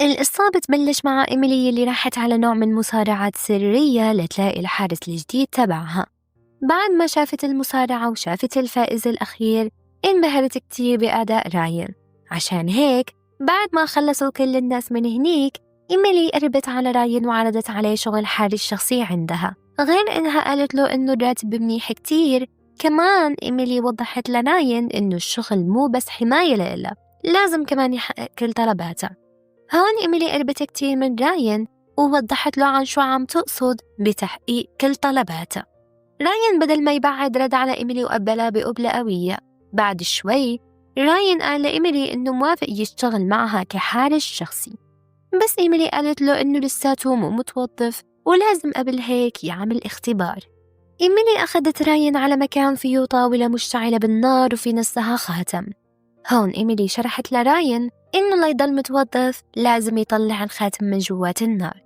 القصة بتبلش مع إيميلي اللي راحت على نوع من مصارعات سرية لتلاقي الحارس الجديد تبعها. بعد ما شافت المصارعة وشافت الفائز الأخير انبهرت كتير بأداء راين، عشان هيك بعد ما خلصوا كل الناس من هنيك إيميلي قربت على راين وعرضت عليه شغل حارس شخصي عندها. غير إنها قالت له إنه الراتب منيح كتير، كمان إيميلي وضحت لراين إنه الشغل مو بس حماية لإلها، لازم كمان يحقق كل طلباتها. هون إيميلي قربت كتير من راين ووضحت له عن شو عم تقصد بتحقيق كل طلباتها. راين بدل ما يبعد رد على إيميلي وقبلها بقبلة قوية. بعد شوي راين قال لإيميلي إنه موافق يشتغل معها كحارس شخصي، بس إيميلي قالت له إنه لساته مو متوظف ولازم قبل هيك يعمل اختبار. إيميلي أخذت راين على مكان فيه طاولة مشتعلة بالنار وفي نصها خاتم. هون إيميلي شرحت لراين إنه ليضل متوظف لازم يطلع الخاتم من جوات النار.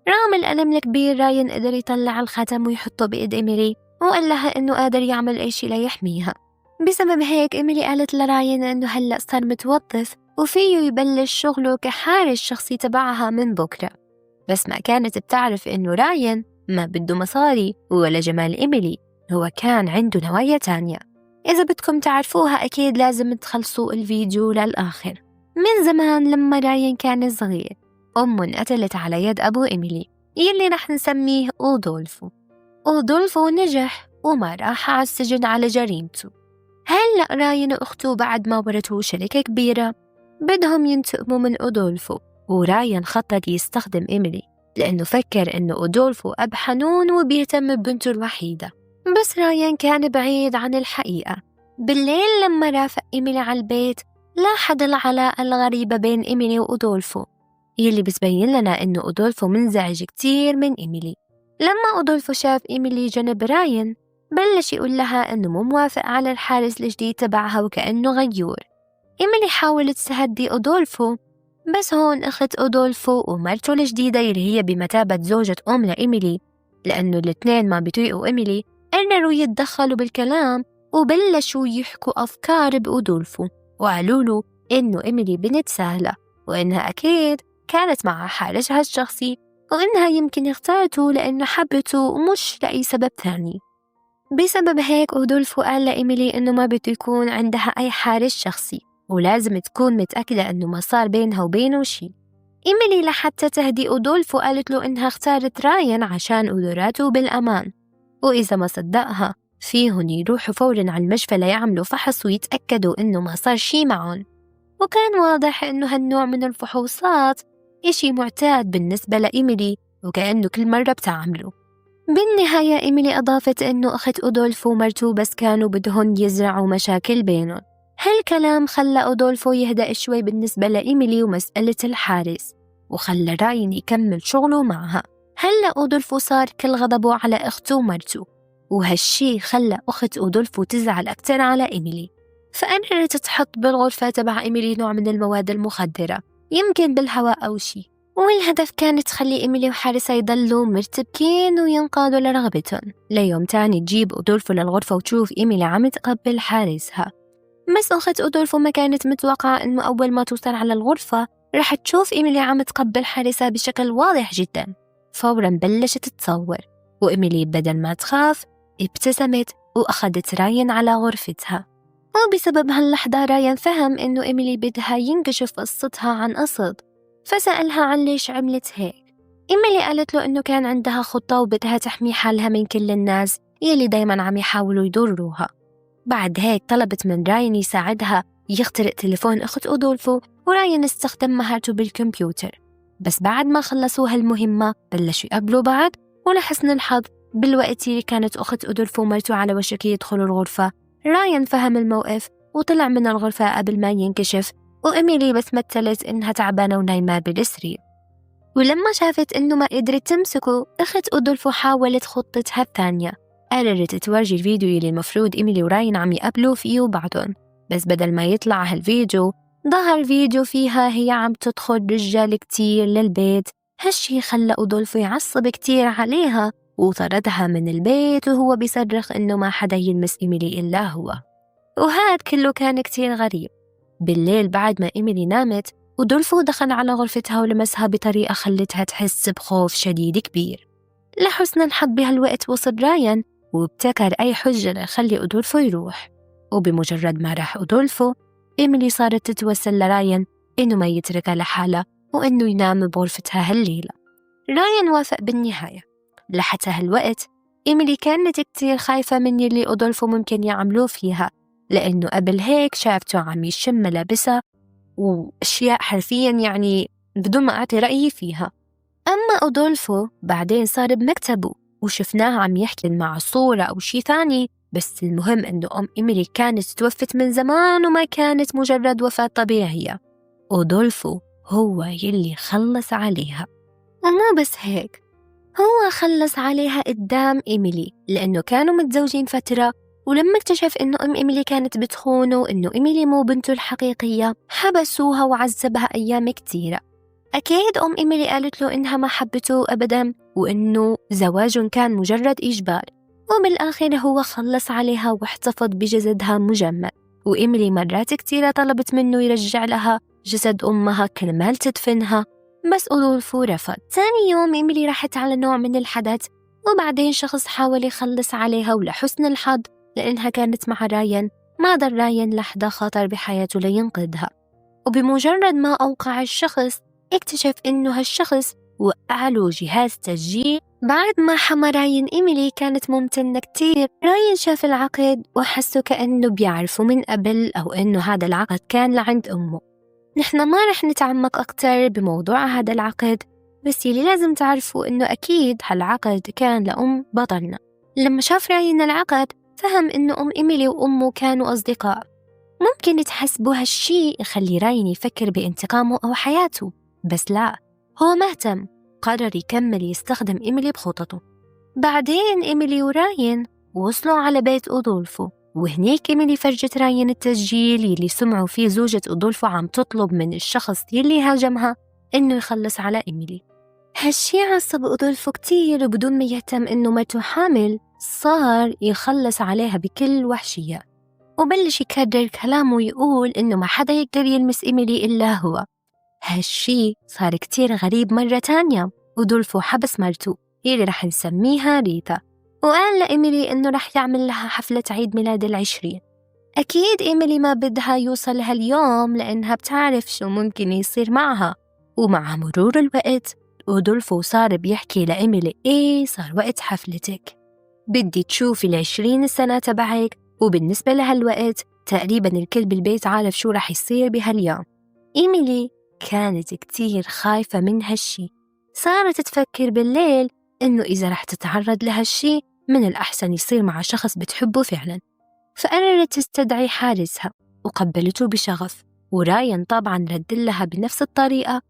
رغم الألم الكبير راين قدر يطلع الخاتم ويحطه بإيد إيميلي وقال لها إنه قادر يعمل أي شي ليحميها. بسبب هيك إيميلي قالت لراين إنه هلأ صار متوظف وفيه يبلش شغله كحارس شخصي تبعها من بكرة، بس ما كانت بتعرف إنه راين ما بده مصاري ولا جمال إيميلي، هو كان عنده نوايا تانية. إذا بدكم تعرفوها أكيد لازم تخلصوا الفيديو للآخر. من زمان لما راين كان صغير أمه انقتلت على يد أبو إيميلي يلي رح نسميه أودولفو. أودولفو نجح وما راح على السجن على جريمته. هلأ راين وأخته بعد ما ورثوا شركة كبيرة بدهم ينتقموا من أودولفو، وراين خطط يستخدم إيميلي لأنه فكر إنه أودولفو أب حنون وبيهتم ببنته الوحيدة، بس راين كان بعيد عن الحقيقة. بالليل لما رافق إيميلي على البيت لاحظ العلاقة الغريبة بين إيميلي وأودولفو يلي بتبين لنا إنه أودولفو منزعج كتير من إيميلي. لما أودولفو شاف إيميلي جنب راين بلش يقول لها إنه مو موافق على الحارس الجديد تبعها وكأنه غيور. إيميلي حاولت تهدي أودولفو، بس هون أخت أودولفو ومرته الجديدة يلي هي بمثابة زوجة أم لإيميلي لأنه الاثنين ما بيطيقوا إيميلي قرروا يتدخلوا بالكلام وبلشوا يحكوا أفكار بأودولفو وقالوا له إنه إيميلي بنت سهلة وإنها أكيد كانت مع حارسها الشخصي وإنها يمكن اختارته لأنه حبته ومش لأي سبب ثاني. بسبب هيك أودولفو قال لإيميلي إنه ما بده يكون عندها أي حارس شخصي ولازم تكون متأكدة إنه ما صار بينها وبينه شي. إيميلي لحتى تهدي أودولفو قالت له إنها اختارت راين عشان قدراته بالأمان، وإذا ما صدقها فيهن يروحوا فوراً على المشفى ليعملوا فحص ويتأكدوا إنه ما صار شي معهم. وكان واضح إنه هالنوع من الفحوصات إشي معتاد بالنسبة لإيميلي وكأنه كل مرة بتعمله. بالنهاية إيميلي أضافت إنه أخت أودولفو ومرته بس كانوا بدهن يزرعوا مشاكل بينهم. هالكلام خلى أودولفو يهدأ شوي بالنسبة لإيميلي ومسألة الحارس وخلى راين يكمل شغله معها. هلأ أودولفو صار كل غضبه على أخته ومرته، وهالشي خلى أخت أودولفو تزعل أكتر على إيميلي، فقررت تحط بالغرفة تبع إيميلي نوع من المواد المخدرة يمكن بالهواء أو شي، والهدف كان تخلي إيميلي وحارسها يضلوا مرتبكين وينقادوا لرغبتهم. ليوم تاني تجيب أودولفو للغرفة وتشوف إيميلي عم تقبل حارسها، بس أخت أودولفو ما كانت متوقعة إنه أول ما توصل على الغرفة رح تشوف إيميلي عم تقبل حارسها بشكل واضح جدا. فورا بلشت تصور، وإيميلي بدل ما تخاف ابتسمت وأخذت راين على غرفتها. وبسبب هاللحظة راين فهم إنه إيميلي بدها ينكشف قصتها عن قصد، فسألها عن ليش عملت هيك. إيميلي قالت له إنه كان عندها خطة وبدها تحمي حالها من كل الناس يلي دايما عم يحاولوا يضروها. بعد هيك طلبت من راين يساعدها يخترق تليفون أخت أودولفو، وراين استخدم مهارته بالكمبيوتر. بس بعد ما خلصوا هالمهمة بلشوا يقابلوا بعض، ولحسن الحظ بالوقت اللي كانت أخت أودولفو ومرته على وشك يدخلوا الغرفة راين فهم الموقف وطلع من الغرفة قبل ما ينكشف، وإيميلي بس مثلت إنها تعبانة ونايمة بالسرير. ولما شافت إنه ما قدرت تمسكه أخت أودولفو حاولت خطتها الثانية، قررت تورجي الفيديو اللي المفروض إيميلي وراين عم يقابلوا فيه بعضهم، بس بدل ما يطلع هالفيديو ظهر فيديو فيها هي عم تدخل رجال كتير للبيت. هالشي خلى أودولفو يعصب كتير عليها وطردها من البيت وهو بيصرخ إنه ما حدا يلمس إيميلي إلا هو، وهاد كله كان كتير غريب. بالليل بعد ما إيميلي نامت أودولفو دخل على غرفتها ولمسها بطريقة خلتها تحس بخوف شديد كبير. لحسن الحظ بهالوقت وصل رايان وابتكر أي حجة ليخلي أودولفو يروح. وبمجرد ما راح أودولفو، إيميلي صارت تتوسل لرايان إنه ما يتركها لحالها وإنه ينام بغرفتها هالليلة. رايان وافق بالنهاية. لحتى هالوقت إيميلي كانت كتير خايفة من يلي أودولفو ممكن يعملوه فيها، لأنه قبل هيك شافته عم يشم ملابسها وأشياء حرفيا يعني بدون ما أعطي رأيي فيها. أما أودولفو بعدين صار بمكتبه وشفناه عم يحكي مع صورة أو شي ثاني، بس المهم إنه أم إيميلي كانت توفت من زمان وما كانت مجرد وفاة طبيعية. أودولفو هو يلي خلص عليها. ومو بس هيك، هو خلص عليها قدام إيميلي، لأنه كانوا متزوجين فترة، ولما اكتشف إنه أم إيميلي كانت بتخونه وإنه إيميلي مو بنته الحقيقية حبسوها وعذبها أيام كتيرة. أكيد أم إيميلي قالت له إنها ما حبته أبداً وإنه زواجهم كان مجرد إجبار، وبالآخر هو خلص عليها واحتفظ بجسدها مجمد. وإيميلي مرات كتيرة طلبت منه يرجع لها جسد أمها كرمال تدفنها، بس أودولفو رفض. ثاني يوم إيميلي راحت على نوع من الحدث، وبعدين شخص حاول يخلص عليها، ولحسن الحظ لأنها كانت مع رايان ما ضل رايان لحظة خطر بحياته لينقذها. وبمجرد ما أوقع الشخص اكتشف إنه هالشخص وقع له جهاز تسجيل. بعد ما حمى راين إيميلي كانت ممتنة كتير. راين شاف العقد وحسه كأنه بيعرفه من قبل، أو إنه هذا العقد كان لعند أمه. نحن ما رح نتعمق أكتر بموضوع هذا العقد، بس يلي لازم تعرفوا إنه أكيد هالعقد كان لأم بطلنا. لما شاف راين العقد فهم إنه أم إيميلي وأمه كانوا أصدقاء. ممكن تحسبوا هالشي يخلي راين يفكر بانتقامه أو حياته، بس لا، هو ما اهتم، قرر يكمل يستخدم إيميلي بخططه. بعدين إيميلي وراين وصلوا على بيت أودولفو، وهنيك إيميلي فرجت راين التسجيل يلي سمعوا فيه زوجة أودولفو عم تطلب من الشخص يلي هاجمها إنه يخلص على إيميلي. هالشي عصب أودولفو كتير، وبدون ما يهتم إنه مرته حامل صار يخلص عليها بكل وحشية، وبلش يكرر كلامه ويقول إنه ما حدا يقدر يلمس إيميلي إلا هو. هالشي صار كتير غريب مرة تانية. أودولفو حبس مرته يلي رح نسميها ريتا، وقال لإيميلي إنه رح يعمل لها حفلة عيد ميلاد 20. أكيد إيميلي ما بدها يوصل هاليوم لأنها بتعرف شو ممكن يصير معها. ومع مرور الوقت أودولفو صار بيحكي لإيميلي إيه صار وقت حفلتك، بدي تشوفي 20 سنة تبعك. وبالنسبة لهالوقت تقريبا الكل بالبيت عارف شو رح يصير بهاليوم. إيميلي كانت كتير خايفة من هالشي، صارت تفكر بالليل إنه إذا رح تتعرض لهالشي من الأحسن يصير مع شخص بتحبه فعلا. فقررت تستدعي حارسها وقبلته بشغف، وراين طبعا رد لها بنفس الطريقة،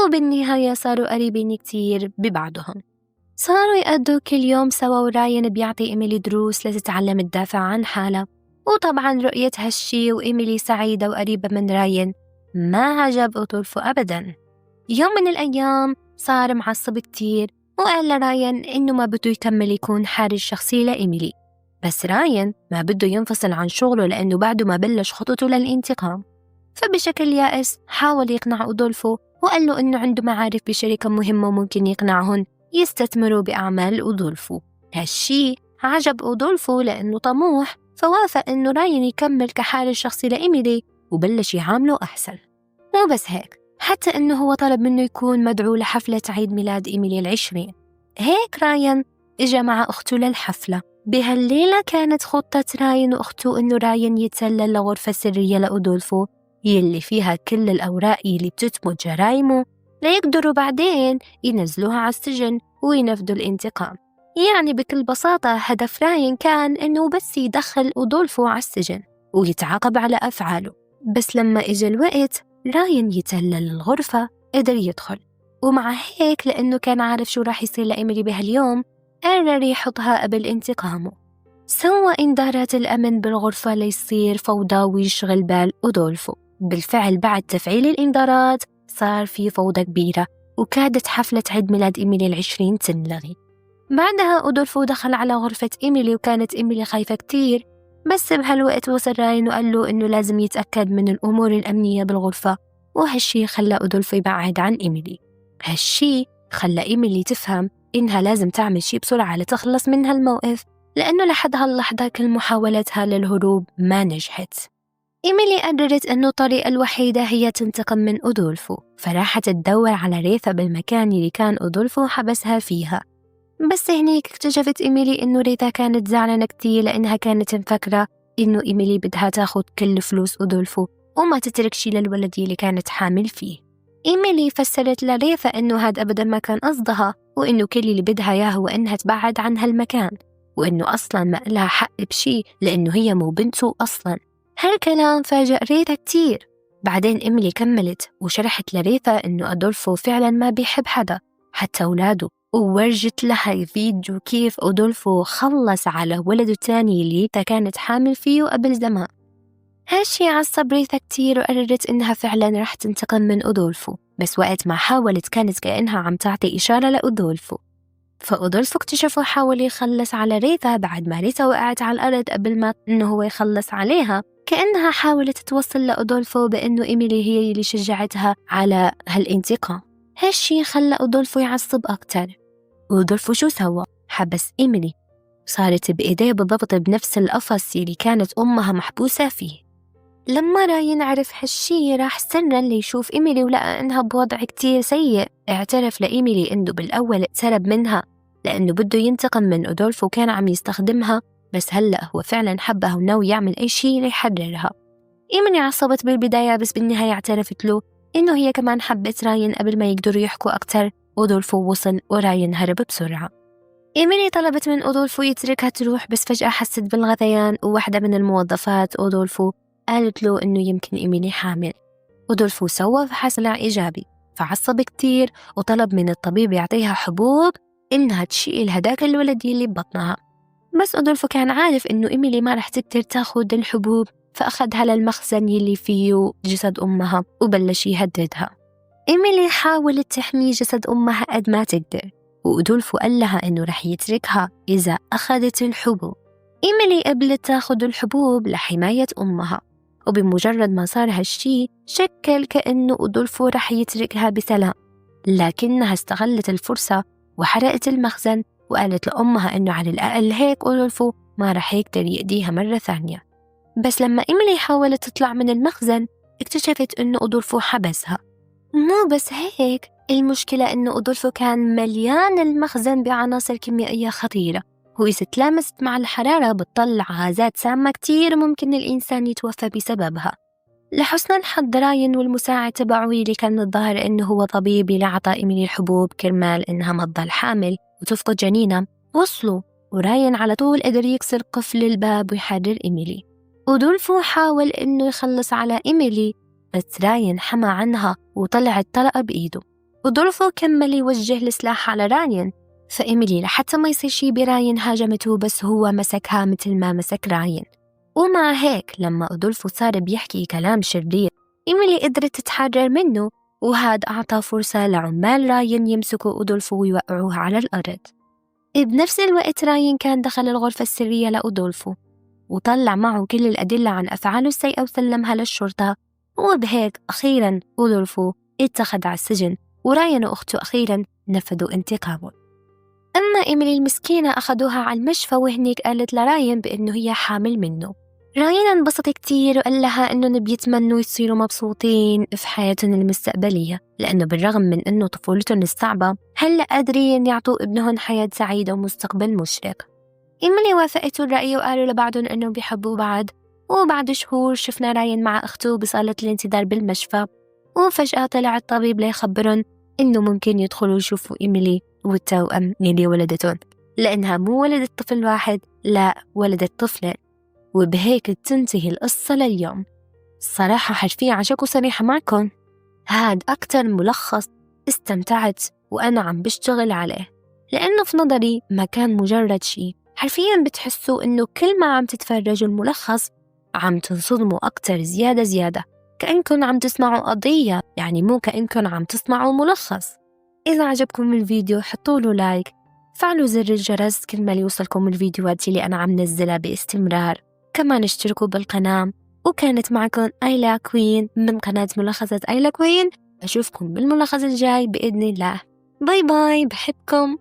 وبالنهاية صاروا قريبين كتير ببعضهم. صاروا يقضوا كل يوم سوا، وراين بيعطي إيميلي دروس لتتعلم تدافع عن حالها. وطبعا رؤية هالشي وإيميلي سعيدة وقريبة من راين ما عجب أودولفو أبدا. يوم من الأيام صار معصب كتير وقال لراين إنه ما بده يكمل يكون حارس شخصي لإيميلي، بس راين ما بده ينفصل عن شغله لأنه بعده ما بلش خطته للانتقام. فبشكل يائس حاول يقنع أودولفو وقال له إنه عنده معارف بشركة مهمة وممكن يقنعهن يستثمروا بأعمال أودولفو. هالشي عجب أودولفو لأنه طموح، فوافق إنه راين يكمل كحارس شخصي لإيميلي وبلش يعامله أحسن. مو بس هيك، حتى إنه هو طلب منه يكون مدعو لحفلة عيد ميلاد إيميلي 20. هيك راين إجا مع أخته للحفلة. بهالليلة كانت خطة راين وأخته إنه راين يتسلل لغرفة سرية لأودولفو يلي فيها كل الأوراق يلي بتثبت جرايمه ليقدروا بعدين ينزلوها على السجن وينفذوا الانتقام. يعني بكل بساطة هدف راين كان إنه بس يدخل أودولفو على السجن ويتعاقب على أفعاله. بس لما إجا الوقت راين يتسلل الغرفة قدر يدخل، ومع هيك لأنه كان عارف شو راح يصير لإيميلي بهاليوم قرر يحطها قبل انتقامه. سوى إنذارات الأمن بالغرفة ليصير فوضى ويشغل بال أودولفو. بالفعل بعد تفعيل الإنذارات صار في فوضى كبيرة وكادت حفلة عيد ميلاد إيميلي 20 تنلغي. بعدها أودولفو دخل على غرفة إيميلي وكانت إيميلي خايفة كتير، بس بهالوقت وصل راين وقال له إنه لازم يتأكد من الأمور الأمنية بالغرفة، وهالشي خلى أودولفو يبعد عن إيميلي. هالشي خلى إيميلي تفهم إنها لازم تعمل شي بسرعة لتخلص من هالموقف، لأنه لحد هاللحظة كل محاولاتها للهروب ما نجحت. إيميلي قررت إنه الطريقة الوحيدة هي تنتقم من أودولفو، فراحت تدور على ريثا بالمكان اللي كان أودولفو حبسها فيها. بس هنيك اكتشفت إيميلي إنه ريثا كانت زعلانة كتير لأنها كانت مفكرة إنه إيميلي بدها تاخد كل فلوس أودولفو وما تترك شي للولد اللي كانت حامل فيه. إيميلي فسرت لريثا إنه هاد أبدا ما كان قصدها، وإنه كل اللي بدها إياه هو إنها تبعد عن هالمكان، وإنه أصلا ما إلها حق بشي لأنه هي مو بنته أصلا. هالكلام فاجأ ريثا كتير. بعدين إيميلي كملت وشرحت لريثا إنه أدولفو فعلا ما بيحب حدا حتى أولاده، وورجت لها فيديو كيف أدولفو خلص على ولده الثاني اللي ريثا كانت حامل فيه قبل زمان. هالشي عصب ريثا كتير وقررت إنها فعلا رح تنتقم من أدولفو، بس وقت ما حاولت كانت كأنها عم تعطي إشارة لأدولفو. فأدولفو اكتشف وحاول يخلص على ريثا بعد ما ريثا وقعت على الأرض قبل ما إنه هو يخلص عليها، كأنها حاولت توصل لأدولفو بأنه إيميلي هي اللي شجعتها على هالانتقام. هالشي خلى أدولفو يعصب أكتر. أدولفو شو سوى؟ حبس إيميلي، صارت بإيديه بالضبط بنفس القفص اللي كانت أمها محبوسة فيه. لما راين عرف هالشي راح سرا ليشوف إيميلي ولقى إنها بوضع كتير سيء. اعترف لإيميلي إنه بالأول اقترب منها لأنه بده ينتقم من أدولفو وكان عم يستخدمها، بس هلأ هو فعلا حبها وناوي يعمل أي شي ليحررها. إيميلي عصبت بالبداية، بس بالنهاية اعترفت له إنه هي كمان حبت راين قبل ما يقدروا يحكوا أكتر. أدولفو وصل وراين هرب بسرعة. إيميلي طلبت من أدولفو يتركها تروح، بس فجأة حست بالغثيان، وواحدة من الموظفات أدولفو قالت له إنه يمكن إيميلي حامل. أدولفو سوى فحص طلع إيجابي، فعصب كتير وطلب من الطبيب يعطيها حبوب إنها تشيل هداك الولد اللي ببطنها. بس أدولفو كان عارف إنه إيميلي ما رح تقدر تاخد الحبوب، فأخذها للمخزن يلي فيه جسد أمها وبلش يهددها. إيميلي حاولت تحمي جسد أمها قد ما تقدر، وأدولفو قال لها إنه رح يتركها إذا أخذت الحبوب. إيميلي قبلت تاخد الحبوب لحماية أمها، وبمجرد ما صار هالشي شكل كأنه أدولفو رح يتركها بسلام، لكنها استغلت الفرصة وحرقت المخزن وقالت لأمها إنه على الأقل هيك أدولفو ما رح يقدر يأذيها مرة ثانية. بس لما إيميلي حاولت تطلع من المخزن اكتشفت إنه أدولفو حبسها. مو بس هيك، المشكلة إنه أدولفو كان مليان المخزن بعناصر كيميائية خطيرة، وإذا تلامست مع الحرارة بتطلع غازات سامة كتير ممكن الإنسان يتوفى بسببها. لحسن الحظ راين والمساعد تبعه اللي كان الظاهر إنه هو طبيب اللي عطى إيميلي الحبوب كرمال إنها ما تضل حامل وتفقد جنينها وصلوا، وراين على طول قدر يكسر قفل الباب ويحرر إيميلي. أدولفو حاول إنه يخلص على إيميلي، بس راين حمى عنها وطلع الطلقة بإيده. أدولفو كمل يوجه السلاح على راين، فإيميلي لحتى ما يصير شي براين هاجمته، بس هو مسكها مثل ما مسك راين. ومع هيك لما أدولفو صار بيحكي كلام شرير إيميلي قدرت تتحرر منه، وهاد أعطى فرصة لعمال راين يمسكوا أدولفو ويوقعوه على الأرض. بنفس الوقت راين كان دخل الغرفة السرية لأدولفو وطلع معه كل الأدلة عن أفعاله السيئة وسلمها للشرطة، وبهيك أخيراً أدولفو اتخذ على السجن، وراين وأخته أخيراً نفذوا انتقامهم. أما إيميلي المسكينة أخذوها على المشفى، وهنيك قالت لراين بأنه هي حامل منه. راين انبسط كتير وقال لها إنهم بيتمنوا يصيروا مبسوطين في حياتهم المستقبلية، لأنه بالرغم من إنه طفولتهم الصعبة هلأ قادرين يعطوا ابنهم حياة سعيدة ومستقبل مشرق. إيميلي وافقته الرأي وقالوا لبعضهم إنهم بيحبوا بعض. وبعد شهور شفنا راين مع أخته بصالة الانتظار بالمشفى، وفجأة طلع الطبيب ليخبرهم إنه ممكن يدخلوا يشوفوا إيميلي والتوأم اللي ولدتهم، لأنها مو ولدت طفل واحد، لا ولدت طفلين. وبهيك تنتهي القصة لليوم. الصراحة حرفيا عشان صريحة معكم، هاد أكتر ملخص استمتعت وأنا عم بشتغل عليه، لأنه في نظري ما كان مجرد شيء. حرفيا بتحسوا إنه كل ما عم تتفرجوا الملخص عم تنصدموا أكتر زيادة زيادة، كأنكم عم تسمعوا قضية، يعني مو كأنكم عم تسمعوا ملخص. إذا عجبكم الفيديو حطوا له لايك، فعلوا زر الجرس كل ما يوصلكم الفيديوهات اللي أنا عم نزلها باستمرار، كمان اشتركوا بالقناة وكانت معكم أيلا كوين من قناة ملخصات أيلا كوين. أشوفكم بالملخص الجاي بإذن الله. bye bye، بحبكم.